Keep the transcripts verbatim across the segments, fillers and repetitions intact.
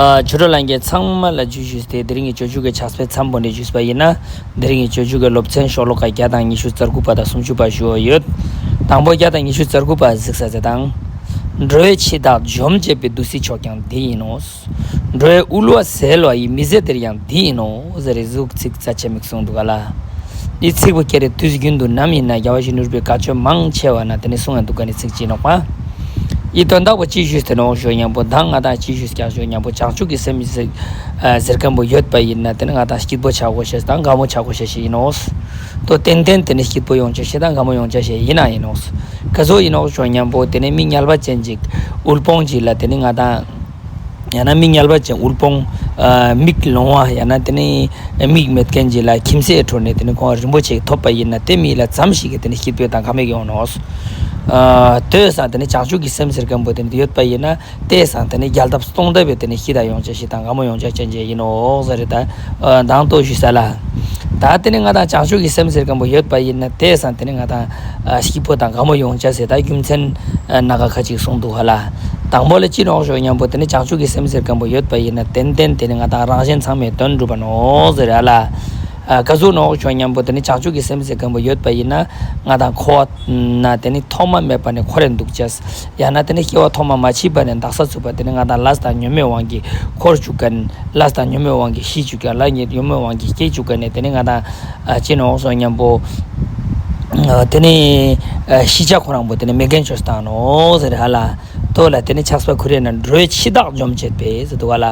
ཨ་ཆོས་གྲོགས་ལྷན་རྒྱས་ཚང་མ་ལ་ཇུ་ཞུས་ཏེ། དེ་རིང་གི་སྤྱོད་འཇུག་གི་ཕྱག་དཔེ་མཚམས་པོ་ནས་ཞུས་པ་ཡིན་ན། དེ་རིང་གི་སྤྱོད་འཇུག་གི་སློབ་ཚན་ཤོ་ལོ་ཀ་བརྒྱ་དང་ཉི་ཤུ་རྩ་དགུ་པ་དང་སུམ་ཅུ་པ་ཞུ་བ་ཡོད། དང་པོ་བརྒྱ་དང་ཉི་ཤུ་རྩ་དགུ་པ་གཟིགས་ས་ཟེར་དང་། འགྲོ་བའི་འཆི་བདག་འཇོམས་བྱེད་པའི། བདུད་རྩིའི་མཆོག་ཀྱང་འདི་ཡིན་ནོ། འགྲོ་བའི་དབུལ་བ་སེལ་བ་ཡི། མི་བཟད་གཏེར་ཡང་འདི་ཡིན་ནོ། ཟེར་རེ་ཟུག་ཚིག་རྩ་ཆེ་མིག་གསུངས་འདུག་ག་ལ། འདི་ཚིག་པོ་ཁྱེད་རེ་དུས་རྒྱུན་དུ་ནམ་ཡིན་ན་རྒྱལ་བ་ཡིད་བཞིན་ནོར་བུའི་བཀའ་ཆོས་མང་ཆེ་བ་ན་དེ་ནས་གསུང་ཡང་འདུག་ག་ནི་ཚིག་ཅིག་ནོག་པ། འདི་དོན་དག་པོ་ཅི་ཞུས་ཏེ་ནོག་ཞུ་ཉམ་པོ། ད་ང་དང་ཅི་ཞུས་ཀྱང་ཞུ་ཉམ་པོ་བྱང་ཆུབ་ཀྱི་སེམས་ཟེར་ཨ་ཟེར་མཁན་པོ་ཡོད་པ་ཡིན་ན་དེ་ནི་ང་དང་སྐྱིད་པོ་ཆགས་དགོས་ཤེས་དང་དགའ་མོ་ཆགས་དགོས་ཤེས་ཤིག་ཡིན་ནོག། ཏོ་ཏན་ཏན་དེ་ནི་སྐྱིད་པོ་ཡོང་ཆ་ཤེས་དང་དགའ་མོ་ཡོང་ཆ་ཤེས་ཡིན་ན་ཡིན་ནོག། ག་ཟུག་ཡིན་ནོག་ཞུ་ཉམ་པོ། དེ་ནི་མི་ངལ་བ་ཅན་ཅིག་དབུལ་ཕོངས་ཅིག་ལ་དེ་ནི་ང་དང་ཡང་ན་མི་ངལ་བ་ཅན་དབུལ་ཕོངས་ཨ་མིག་ལོང་བ་ཡང་ན་དེ་ནི་མིག་མེད་མཁན་ཅིག་ལ་ཁྱིམ་མཚེས་ཁྲོད་ནས་དེ་ནི་ཁོང་རིན་པོ་ཆེ་ཐོབ་པ་ཡིན་ན་དེ་མི་ལ་ཙམ་ཞིག་གི་དེ་ནི་སྐྱིད་པོ་དང་དགའ་མོ་ཡོང་ནོག། ཨ་དེ་སང་དེ་ནི་བྱང་ཆུབ་ཀྱི་སེམས་ཟེར་མཁན་པོ་དེ་ནི་ཡོད་པ་ཡིན་ན། དེ་སང་དེ་ནི་རྒྱལ་ཐབས་སྟོང་ཐབས་པའི་དེ་ནི་སྐྱིད་པོ་ཡོང་ཆ་ཤེས་དང་དགའ་མོ་ཡོང་ཆ་ཅན་ཅིག་ཡིན་ནོག་ཟེར་རེ་ད་ཨ་དང་ཏོ་ཞུས་ས་ལ། ད་དེ་ནི་ང་དང་བྱང་ཆུབ་ཀྱི་སེམས་ཟེར་མཁན་པོ་ཡོད་པ་ཡིན་ན་དེ་སང་དེ་ནི་ང་དང་ཨ་སྐྱིད་པོ་དང་དགའ་མོ་ཡོང་ཆ་ཟེར་ད་རྒྱུ་མཚན་ཨ་སྣ་ཁ་ཁ་ཅིག་གསུངས་འདུག་ག་ལ། དང་པོ་ལ་ཅི་ནོག་ཞུ་ཉམ་པོ། དེ་ནི་བྱང་ཆུབ་ཀྱི་སེམས་ཟེར་མཁན་པོ་ཡོད་པ་ཡིན་ན་ཏན་ཏན་དེ་ནི་ང་དང་རང་གཞན་ཚང་མའི་དོན་འགྲུབ་པ་ནོག་ཟེར་ར་ལ། ཨ་ག་ཟུག་ནོག་ཞུ་ཉམ་པོ། དེ་ནི་བྱང་ཆུབ་ཀྱི་སེམས་ཟེར་མཁན་པོ་ཡོད་པ་ཡིན་ན་ང་དང་འཁོར་བ་ན་དེ་ནི་ཐོག་མ་མེད་པ་ནས་འཁོར་རེ་འདུག་ཅེས། ཡང་ན་དེ་ནི་སྐྱེ་བ་ཐོག་མ་མ་མཆིས་པ་ནས་འདག་ས་ཚུགས་པ་དེ་ནི་ང་དང་ལས་དང་ཉོན་མོངས་དབང་གིས་འཁོར་བཅུག་མཁན། ལས་དང་ཉོན་མོངས་དབང་གིས་ཤི་བཅུག་མཁན། ལས་ཉོན་མོངས་དབང་གིས་སྐྱེ་བཅུག་མཁན་ནི་དེ་ནི་ང་དང་ཨ་ཅི་ནོག་ཞུ་ཉམ་པོ། ཨ་དེ་ནི་ཨ་ཤི་ཆ་ཁོ་རང་པོ་དེ་ནི་མེད་མཁན་ཅོ་བཏང་ནོག་ཟེར་ར་ལ། ཏོ་ལ་དེ་ནི་ཕྱག་དཔེ་ཁོ་རའི་ནང་འགྲོ་བའི་འཆི་བདག་འཇོམས་བྱེད་པའི་ཟེར་འདུག་ག་ལ།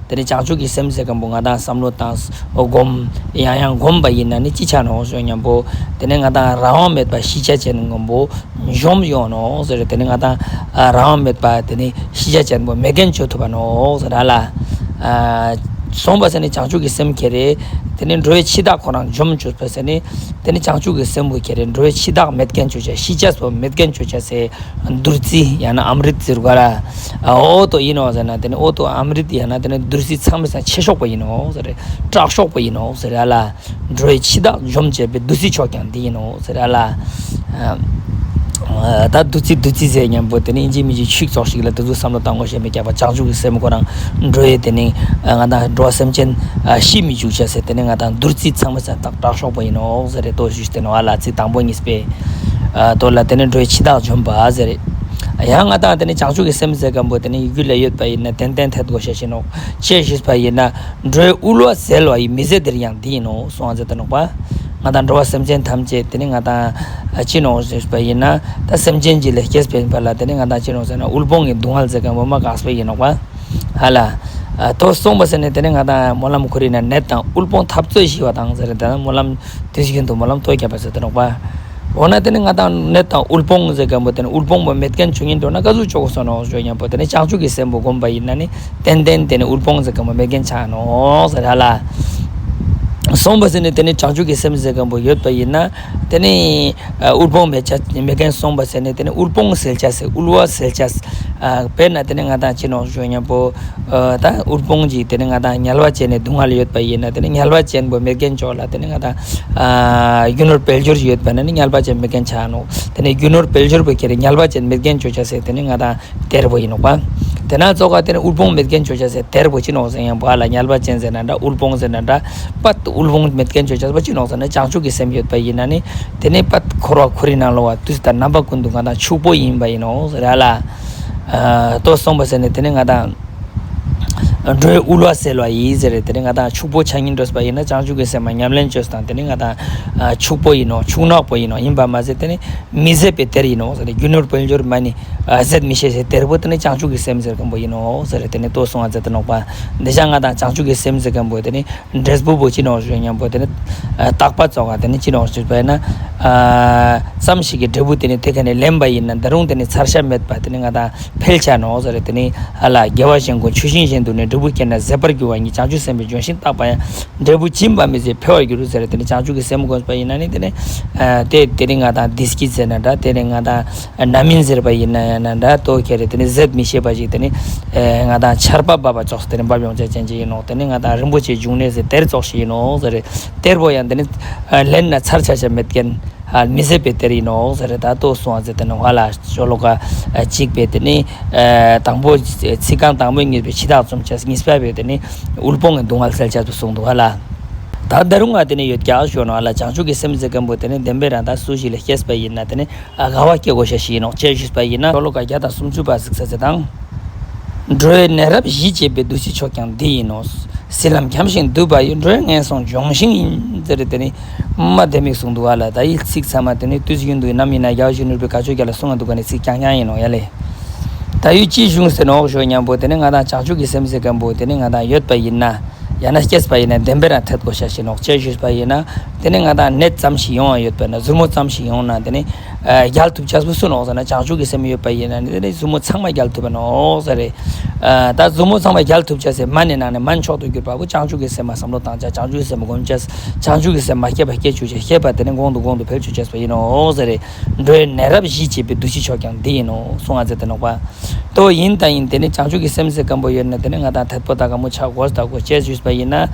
དེ་ནི་བྱང་ཆུབ་ཀྱི་སེམས་ཟེར་མཁན་པོ་ང་དང་བསམ་བློ་བཏང་སྒོམ་ཡང་ཡང་སྒོམ་པ་ཡིན་ན་ནི་ཅི་ཆ་ནོག་ཞུ་ཉམ་པོ། དེ་ནི་ང་དང་རང་དབང་མེད་པ་ཤི་ཆ་ཅན་མཁན་པོ་འཇོམས་ཡོང་ནོག་ཟེར། དེ་ནི་ང་དང་ཨ་རང་དབང་མེད་པ་དེ་ནི་ཤི་ཆ་ཅན་པོ་མེད་མཁན་ཅོ་ཐུབ་པ་ནོག་ཟེར་ར་ལ། ཨ་སོང་པ་ཟེར་ནི་བྱང་ཆུབ་ཀྱི་སེམས་ཁྱེར་རེ་དེ་ནི་འགྲོ་བའི་འཆི་བདག་ཁོ་རང་འཇོམས་ཅོ་ཐུབ་པ་ཟེར་ནི། དེ་ནི་བྱང་ཆུབ་ཀྱི་སེམས་པོ་ཁྱེར་རེ་འགྲོ་བའི་འཆི་བདག་མེད་མཁན་ཅོ་ཆ། ཤི་ཆ་པོ་མེད་མཁན་ཅོ་ཆ་ཟེར། བདུད་རྩི་ཡང་ན་ཨམ་རིད་ཟེར་ག་ལ། ཨ་ཨོ་ཏོ་ཡིན་ནོག་ཟེར་ན་དེ་ནི་ཨོ་ཏོ་ཨམ་རིད་ཡང་ན་དེ་ནི་བདུད་རྩི་ཚང་མའི་སང་ཆེ་ཤོས་པོ་ཡིན་ནོག་ཟེར། དྲག་ཤོས་པོ་ཡིན་ནོག་ཟེར་ཡ་ལ། འགྲོ་བའི་འཆི་བདག་འཇོམས་བྱེད་པའི། བདུད་རྩིའི་མཆོག་ཀྱང་འདི་ཡིན་ནོ་ཟེར་ཡ་ལ། ཨ་ད་བདུད་རྩི་བདུད་རྩི་ཟེར་ཉམ་པོ་དེ་ནི་ཨིན་ཇི་མི་ཇི་ཆུ་ཙོགས་ཤིག་ལ་དེ་ཚོ་བསམ་བློ་བཏང་དགོས་ཤེས་མེད་ཀྱག་པ། བྱང་ཆུབ་ཀྱི་སེམས་ཁོ་རང་འགྲོ་བའི་དེ་ནི་ཨ་ང་དང་འགྲོ་བ་སེམས་ཅན་ཨ་ཤི་མི་འཇུག་ཆ་ཟེར། དེ་ནི་ང་དང་བདུད་རྩི་ཚང་མའི་སང་དྲག་ཤོས་པོ་ཡིན་ནོག་ཟེར་རེ་ཏོ་ཞུས་ཏེ་ནོག་ཨ་ལ། ཚིག་དང་པོ་གཉིས་པའི་ཨ་ཏོ་ལ་དེ་ནི་འགྲོ་བའི་འཆི་བདག་འཇོམས་པ་ཟེར་རེ། ཡང་ང་དང་དེ་ནི་བྱང་ཆུབ་ཀྱི་སེམས་ཟེར་མཁན་པོ་དེ་ནི་རྒྱུད་ལ་ཡོད་པ་ཡིན་ན་ཏན་ཏན་ཐད་དགོས་ཤེས་ཤིག་ནོག། ཅི་ཞུས་པ་ཡིན་ན། འགྲོ་བའི་དབུལ་བ་སེལ་བ་ཡི། མི་བཟད་གཏེར་ཡང་འདི་ཡིན་ནོ། གསུངས་ཟེར་ཏེ་ནོག་པ། ང་དང་འགྲོ་བ་སེམས་ཅན་ཐམས་ཅད་དེ་ནི་ང་དང་ཨ་ཅི་ནོག་ཞུས་པ་ཡིན་ན། ད་སེམས་ཅན་ཅིག་ལ་སྐྱེས་པའི་བར་ལ་དེ་ནི་ང་དང་ཅི་ནོག་ཟེར་ན་དབུལ་ཕོངས་ཀྱི་སྡུག་བསྔལ་ཟེར་མཁན་པོ་མ་འགགས་པ་ཡིན་ནོག་པ། ཧ་ལ། ཨ་ཏོ་གསུངས་པ་ཟེར་ནས་དེ་ནི་ང་དང་སྨོན་ལམ་ཁོ་རའི་ནང་ནད་དང་དབུལ་ཕོངས་འཐབ་རྩོད་ཞི་བ་དང་ཟེར་ཏེ་སྨོན་ལམ་དུས་རྒྱུན་དུ་སྨོན་ལམ་ཏོ་རྒྱབ་པ་ཟེར་ཏེ་ནོག་པ། འོ་ན་དེ་ནི་ང་དང་ནད་དང་དབུལ་ཕོངས་ཟེར་མཁན་པོ་དེ་ནི་དབུལ་ཕོངས་པོ་མེད་མཁན་བྱུང་ཡིན་འགྲོ་ན་ག་ཟུག་ཅོ་དགོས་སོ་ནོག་ཞུ་ཉམ་པོ། དེ་ནི་བྱང་ཆུབ་ཀྱི་སེམས་པོ་བསྒོམ་པ་ཡིན་ན་ནི་ཏན་ཏན་དེ་ནི་དབུལ་ཕོངས་ཟེར་མཁན་པོ་མེད་མཁན་ཆ་ནོག་ཟེར་ཧ་ལ། གསུངས་པ་ཟེར་ནས་དེ་ནི་བྱང་ཆུབ་ཀྱི་སེམས་ཟེར་མཁན་པོ་ཡོད་པ་ཡིན་ན་དེ་ནི་ཨ་དབུལ་ཕོངས་མེད་ཆ་མེད་མཁན་གསུངས་པ་ཟེར་ནས་དེ་ནི་དབུལ་ཕོངས་སེལ་ཆ་ཟེར། དབུལ་བ་སེལ་ཆ་ཟེར། ཨ་དཔེར་ན་དེ་ནི་ང་དང་ཅི་ནོག་ཞུ་ཉམ་པོ། ཨ་ད་དབུལ་ཕོངས་ཀྱི་དེ་ནི་ང་དང་ངལ་བ་ཅན་ནི་སྡུག་བསྔལ་ཡོད་པ་ཡིན་ན་དེ་ནི་ངལ་བ་ཅན་པོ་མེད་མཁན་ཅོ་ལ། དེ་ནི་ང་དང་ཨ་རྒྱུ་ནོར་དཔལ་འབྱོར་ཡོད་པ་ན་ནི་ངལ་བ་ཅན་མེད་མཁན་ཆ་ནོག། དེ་ནི་རྒྱུ་ནོར་དཔལ་འབྱོར་པོ་ཁྱེར་ངལ་བ་ཅན་མེད་མཁན་ཅོ་ཆ་ཟེར་དེ་ནི་ང་དང་གཏེར་པོ་ཡིན་ནོག་པ། དེ་ན་ཙོགས་དེ་ནི་དབུལ་ཕོངས་མེད་མཁན་ཅོ་ཆ་ཟེར་གཏེར་པོ་ཅི་ནོག་ཟེར་ཉམ་པོ་ཨ་ལ། ངལ་བ་ཅན་ཟེར་ན་འདྲ་དབུལ་ཕོངས་ཟེར་ན་འདྲ་པ་དབུལ་ཕོངས་མེད་མཁན་ཅོ་ཆ་ཟེར་པ་ཅི་ནོག་ཟེར་ན་བྱང་ཆུབ་ཀྱི་སེམས་ཡོད་པ་ཡིན་ན་ནི་དེ་ནི་པ་འཁོར་བ་ཁོ་རའི་ནང་ལོགས་པ་དུས་དང་རྣམ་པ་ཀུན་ཏུ་ང་དང་ཕྱུག་པོ་ཡིན་པ་ཡིན་ནོག་ཟེར་ཨ་ལ། ཨ་ཏོ་གསུངས་པ་ཟེར་ནས་དེ་ནི་ང་དང་འགྲོ་བའི་དབུལ་བ་སེལ་བ་ཡི་ཟེར་རེ། དེ་ནི་ང་དང་ཕྱུག་པོ་ཆགས་སྙིང་འདོད་པ་ཡིན་ན་བྱང་ཆུབ་ཀྱི་སེམས་མ་ཉམས་ལེན་བཅོས་དང་དེ་ནི་ང་དང་ཨ་ཕྱུག་པོ་ཡིན་ནོག། ཕྱུག་ནག་པོ་ཡིན་ནོག། ཡིན་པ་མ་ཟད་དེ་ནི་མི་ཟད་པའི་གཏེར་ཡིན་ནོག་ཟེར་རེ། རྒྱུ་ནོར་དཔལ་འབྱོར་མ་ནི་ཨ་ཟད་མི་ཤེས་ཟེར་གཏེར་པོ་དེ་ནི་བྱང་ཆུབ་ཀྱི་སེམས་ཟེར་མཁན་པོ་ཡིན་ནོག་ཟེར་རེ། དེ་ནི་ཏོ་གསུངས་ཨ་ཟེར་ཏེ་ནོག་པ། འདི་ཅང་ང་དང་བྱང་ཆུབ་ཀྱི་སེམས་ཟེར་མཁན་པོ་དེ་ནི་འབྲས་བུ་པོ་ཅི་ནོག་ཞུ་ཉམ་པོ་དེ་ནི་ཨ་རྟག་པ་ཙོགས་ཀ་དེ་ནི་ཅི་ནོག་ཞུས་པ་ཡིན་ན། ཨ་ཙམ་ཞིག་གི་འབྲས་བུ་དེ་ནི་དེ་ཁ་ནས་ལེན་པ་ཡིན་ན་ད་རུང་དེ་ནི་ཚར་ཤ་མེད་པ་དེ་ནི་ང་དང་འཕེལ་ཆ་ནོག་ཟེར་རེ། དེ་ནི་ཨ་ལ་དགེ་བ་གཞན་ཀུན་ཆུ་ཤིང་བཞིན་དུ་ནི། འབྲས་བུ་དགེ་ན་ཟད་པར་འགྱུར་བ་ཉིད། བྱང་ཆུབ་སེམས་དཔའི་ལྗོན་ཤིང་བཏགས་པ་ཡང་། འབྲས་བུ་འབྱིན་པ་མི་བྱེད་འཕེལ་བར་འགྱུར་ཟེར་རེ། དེ་ནི་བྱང་ཆུབ་ཀྱི་སེམས་བསྒོམས་པ་ཡིན་ན་ནི་དེ་ནི་ཨ་དེ་དེ་ནི་ང་དང་བདེ་སྐྱིད་ཟེར་ན་འདྲ་དེ་ནི་ང་དང་རྣམ་སྨིན་ཟེར་བ་ཡིན་ན་ཡང་ན་འདྲ་ཏོ་ཁྱེར་རེ་དེ་ནི་ཟད་མི་ཤེས་པ་ཞིག་དེ་ནི་ཨེ་ང་དང་ཆར་པ་འབབ་པ་ཙོགས་དེ་ནི་འབབ་ཡོང་ཆ་ཅན་ཅིག་ཡིན་ནོག། དེ་ནི་ང་དང་རིན་པོ་ཆེའི་འབྱུང་གནས་ཟེར་གཏེར་ཙོགས་ཤིག་ཡིན་ནོག་ཟེར་རེ། གཏེར་པོ་ཡང་དེ་ནི་ཨ་ལེན་ན་ཚར་ཆ་ཆ་མེད་མཁན། ཨ་མི་ཟད་པའི་གཏེར་ཡིན་ནོག་ཟེར་རེ། ད་ལྟོ་གསུང་བ་ཟེར་ཏེ་ནོག་ཧ་ལ། ཤོ་ལོ་ཀ་ཨ་གཅིག་པའི་ཏེ་ནི་ཨ་དང་པོ་ཚིག་རྐང་དང་པོའི་གཉིས་པའི་ཕྱི་ཐག་བཙུམ་ཅེས། གཉིས་པ་པའི་ཏེ་ནི་དབུལ་ཕོངས་ཀྱི་སྡུག་བསྔལ་སེལ་ཅེས་སུ་གསུངས་འདུག་ཧ་ལ། ད་ད་རུང་ང་ཏེ་ནི་ཡོད་ཀྱག་ཞུ་ནོག་ཧ་ལ། བྱང་ཆུབ་ཀྱི་སེམས་ཟེར་མཁན་པོ་ཏེ་ནི་བདེན་པའི་རང་ད་སུ་ཞིག་ལ་སྐྱེས་པ་ཡིན་ན་ཏེ་ནི་ཨ་དགའ་བ་སྐྱེ་དགོས་ཤེས་ཤིག་ཡིན་ནོག་ཅེས་ཞུས་པ་ཡིན་ན། ཤོ་ལོ་ཀ་བརྒྱ་དང་སུམ་ཅུ་པ་གཟིགས་ས་ཟེར་དང་། འགྲོ་བའི་ནད་རབ་ཞི་བྱེད་པའི། འདུ་ཤེས་མཆོག་ཀྱང་འདི་ཡིན་ནོ། སྲིད་ལམ་འཁྱམས་ཤིང་འདུས་པ་ཡི། འགྲོ་བས་ངན་སོང་ལྗོངས་ཤིང་ཡིན། ཟེར་རེ་ཏེ་ནི་མ་བདེན་མིག་གསུངས་འདུག་ཧ་ལ། ད་ཡི་ཚིག་ཚང་མ་ཏེ་ནི་དུས་རྒྱུན་དུ་ནམ་ཡིན་ན་རྒྱལ་བ་ཡིད་བཞིན་ནོར་བུས་བཀའ་ཆོས་རྒྱ་ལ་གསུང་ང་འདུག་ག་ནི་ཚིག་རྐྱང་རྐྱང་ཡིན་ནོག་ཡ་ལེ། ད་ཡུལ་ཅི་བྱུང་ཟེར་ནོག་ཞུ་མཁན་པོ་ཏེ་ནི་ང་དང་བྱང་ཆུབ་ཀྱི་སེམས་ཟེར་མཁན་པོ་ཏེ་ནི་ང་དང་ཡོད་པ་ཡིན་ན། ཡང་ན་སྐྱེས་པ་ཡིན་ན་བདེན་པའི་རང་ཐད་དགོས་ཤེས་ཤིག་ཡིན་ནོག་ཅེས་ཞུས་པ་ཡིན་ན། ཏེ་ནི་ང་དང་ནད་ཙམ་ཞིག་ཡོང་བ་ཡོད་པ་ན། ཟུར་མོ་ཙམ་ཞིག་ཡོང་ན་ཏེ་ནི་ཨ་རྒྱལ་ཐུབ་ཅེས་པོ་སུ་ནོག་ཟེར་ན། བྱང་ཆུབ་ཀྱི་སེམས་ཡོད་པ་ཡིན་ན་ནི་ཏེ་ནི་ཟུར་མོ་ཚང་མ་རྒྱལ་ཐུབ་པ་ནོག་ཟེར་རེ། ཨ་ད་ཟུར་མོ་ཚང་མ་རྒྱལ་ཐུབ་ཅེས་ཟེར་མ་ནི་ནང་ནས་མན་མཆོག་ཏུ་གྱུར་པ་པོ་བྱང་ཆུབ་ཀྱི་སེམས་མ་བསམ་བློ་བཏང་ཅེས། བྱང་ཆུབ་ཀྱི་སེམས་སྒོམ་ཅེས། བྱང་ཆུབ་ཀྱི་སེམས་མ་སྐྱེས་པ་སྐྱེ་བཅུག་ཅེས། སྐྱེས་པ་ཏེ་ནི་གོང་དུ་གོང་དུ་འཕེལ་བཅུག་ཅེས་པ་ཡིན་ནོག་ཟེར་རེ། འགྲོ་བའི་ནད་རབ་ཞི་བྱེད་པའི། འདུ་ཤེས་མཆོག་ཀྱང་འདི་ཡིན་ནོ་གསུང་ང་ཟེར་ཏེ་ནོག་པ། ཏོ་ཡིན་ད་ཡིན་ཏེ་ནི་བྱང་ཆུབ་ཀྱི་སེམས་ཟེར་མཁན་པོ་ཡོད་ན་ཏེ་ནི་ང་དང་ཐད་པོ་ད་ག་མོ་ཆ་དགོས་ད་དགོས་ཅེས་ཞུས་པ་ཡིན་ན།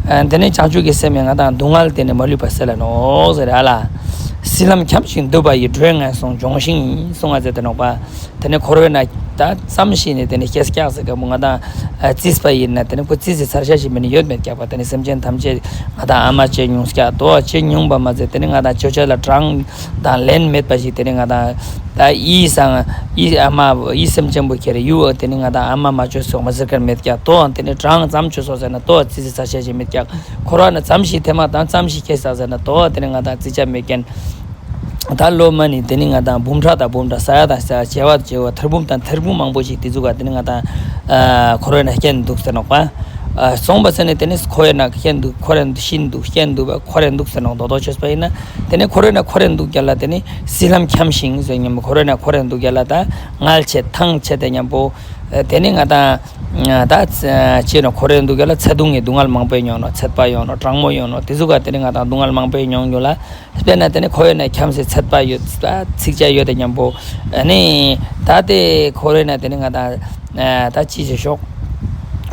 ཨ་ཏེ་ནི་བྱང་ཆུབ་ཀྱི་སེམས་ཡང་ང་དང་སྡུག་བསྔལ་ཏེ་ནི་མ་ལུས་པ་སེལ་ལ་ནོག་ཟེར་རེ་ཨ་ལ། སྲིད་ལམ་འཁྱམས་ཤིང་འདུས་པ་ཡི། འགྲོ་བས་ངན་སོང་ལྗོངས་ཤིང་ཡིན། གསུང་ང་ཟེར་ཏེ་ནོག་པ། ཏེ་ནི་འཁོར་བའི་ནང་ད་ཙམ་ཞིག་ནི་ཏེ་ནི་སྐྱེས་ཀྱག་ཟེར་མཁན་པོ་ང་དང་ཨ་རྩིས་པ་ཡིན་ན་ཏེ་ནི་ཁོ་རྩིས་ཟེར་ཚར་ཤ་ཞིག་མེད་ནི་ཡོད་མེད་ཀྱག་པ། ཏེ་ནི་སེམས་ཅན་ཐམས་ཅད་ང་དང་ཨ་མ་ཅེ་ཉུང་ཀྱག་ཏོ། ཅེ་ཉུང་བ་མ་ཟད་ཏེ་ནི་ང་དང་ཅོ་ཅེས་ལ་གྲངས་དང་ལན་མེད་པ་ཞིག་ཏེ་ནི་ང་དང་ད་ཡིད་སང་ཡིད་ཨ་མ་ཡིད་སེམས་ཅན་པོ་ཁྱེར་ཡུ་ཏེ་ནི་ང་དང་ཨ་མ་མ་ཅོས་སོགས་མ་ཟེར་མཁན་མེད་ཀྱག་ཏོ། ཏེ་ནི་གྲངས་ཙམ་ཅོས་སོགས་ཟེར་ན་ཏོ། རྩིས་ཟེར་ཚར་ཤ་ཞིག་མེད་ཀྱག། འཁོར་བ་ན་ཙམ་ཞིག་ཐེངས་མ་དང་ཙམ་ཞིག་སྐྱེས་ས་ཟེར་ན་ཏོ། ཏེ་ནི་ང་དང་རྩིས་ཆ་མེད་མཁན། ད་ལོ་མ་ནི་ཏེ་ནི་ང་དང་འབུམ་ཕྲག་དང་འབུམ་ཕྲག་ས་ཡ་དང་ས་ཡ་བྱེ་བ་དང་བྱེ་བ་ཐེར་འབུམ་དང་ཐེར་འབུམ་མང་པོ་ཞིག་ཏེ་ཟུག་ག་ཏེ་ནི་ང་དང་ཨ་འཁོར་བའི་ནང་སྐྱེས་འདུག་ཟེར་ནོག་པ། ཨ་སོང་པ་ཟེར་ནི་ཏེ་ནི་འཁོར་བའི་ནང་སྐྱེས་འདུག། འཁོར་བའི་ནང་ཤི་འདུག། སྐྱེས་འདུག་པ། འཁོར་བའི་ནང་འདུག་ཟེར་ནོག་དོ་དོ་ཅོས་པ་ཡིན་ན། ཏེ་ནི་འཁོར་བའི་ནང་འཁོར་བའི་ནང་འདུག་རྒྱ་ལ་ཏེ་ནི་སྲིད་ལམ་འཁྱམས་ཤིང་ཟེར་མཁན་པོ་འཁོར་བའི་ནང་འཁོར་བའི་ནང་འདུག་རྒྱ་ལ་ད་ངལ་ཆེ་ཐང་ཆད་དེ་མཁན་པོ། ཨ་ཏེ་ནི་ང་དང་ད་ཅི་ནོག་འཁོར་བའི་ནང་འདུག་རྒྱ་ལ་ཚ་གདུང་གི་སྡུག་བསྔལ་མང་པོ་ཡོང་ནོག། ཚད་པ་ཡོང་ནོག། གྲང་མོ་ཡོང་ནོག། ཏེ་ཟུག་ག་ཏེ་ནི་ང་དང་སྡུག་བསྔལ་མང་པོ་ཡོང་རྒྱུ་ལ། དཔེར་ན་ཏེ་ནི་འཁོར་བའི་ནང་འཁྱམས་སེ་ཚད་པ་ཡོད་ད་ཚིགས་བཅད་ཡོད་དེ་མཉམ་པོ། ཨ་ནི་ད་ཏེ་འཁོར་བའི་ནང་ཏེ་ནི་ང་དང་ཨ་ད་ཅི་ཟེར་ཤོག།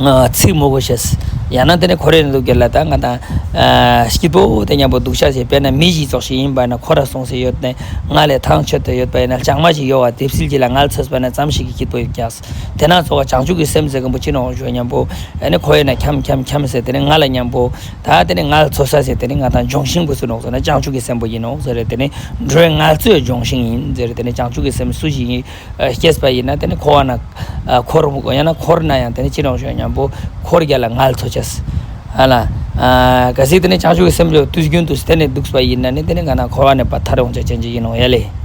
ཨ་ཚིག་མོ་གོ་ཤེས། ཡང་ན་ཏེ་ནི་འཁོར་བའི་ནང་འདུག་རྒྱ་ལ་ད་ང་དང་ཨ་སྐྱིད་པོ་དེ་མཉམ་པོ་འདུག་ཤ་ཟེར། དཔེར་ན་མི་ཞིག་ཙོགས་ཤིག་ཡིན་པ་ན་འཁོར་ར་སོང་སེ་ཡོད་ནས་ང་ལས་ཐང་ཆད་དེ་ཡོད་པ་ཡིན་ན་ལྕང་མ་ཞིག་ཡོད་བ་དེབ་སིལ་གྱི་ལ་ངལ་འཚོས་པ་ན་ཙམ་ཞིག་གི་སྐྱིད་པོ་ཡོད་ཀྱག། དེ་ན་ཙོགས་བྱང་ཆུབ་ཀྱི་སེམས་ཟེར་མཁན་པོ་ཅི་ནོག་ཞུ་མཁན་པོ། ཨ་ནི་འཁོར་བའི་ནང་འཁྱམས་འཁྱམས་འཁྱམས་སེ་ཏེ་ནི་ང་ལ་མཉམ་པོ་ད་ཏེ་ནི་ངལ་འཚོ་ས་ཟེར་ཏེ་ནི་ང་དང་ལྗོངས་ཤིང་པོ་སུ་ནོག་ཟེར་ན་བྱང་ཆུབ་ཀྱི་སེམས་པོ་ཡིན་ནོག་ཟེར་རེ། ཏེ་ནི་འགྲོ་བའི་ངལ་རྩོལ་ལྗོངས་ཤིང་ཡིན་ཟེར་རེ། ཏེ་ནི་བྱང་ཆུབ་ཀྱི་སེམས་སུ་ཞིག་ཡིན་ཨ་སྐྱེས་པ་ཡིན་ན་ཏེ་ནི་འཁོར་བ་ན་ཨ་འཁོར་ཡང་ན་འཁོར་ན་ཡང་ཏེ་ནི་ཅི་ནོག་ཞུ་མཁན་པོ་འཁོར་རྒྱ་ལ་ངལ་འཚོ་ཅེས། ཨ་ལ་ཨ་གལ་སྲིད་ཏེ་ནི་བྱང་ཆུབ་ཀྱི་སེམས་ལ་དུས་རྒྱུན་དུ་ཏེ་ནི་འདུག་པ་ཡིན་ན་ནི་ཏེ་ནི་ང་དང་འཁོར་བ་ནས་ཕར་ཐར་འོང་ཅེས་ཅན་ཅིག་ཡིན་ནོག་ཡ་ལེ།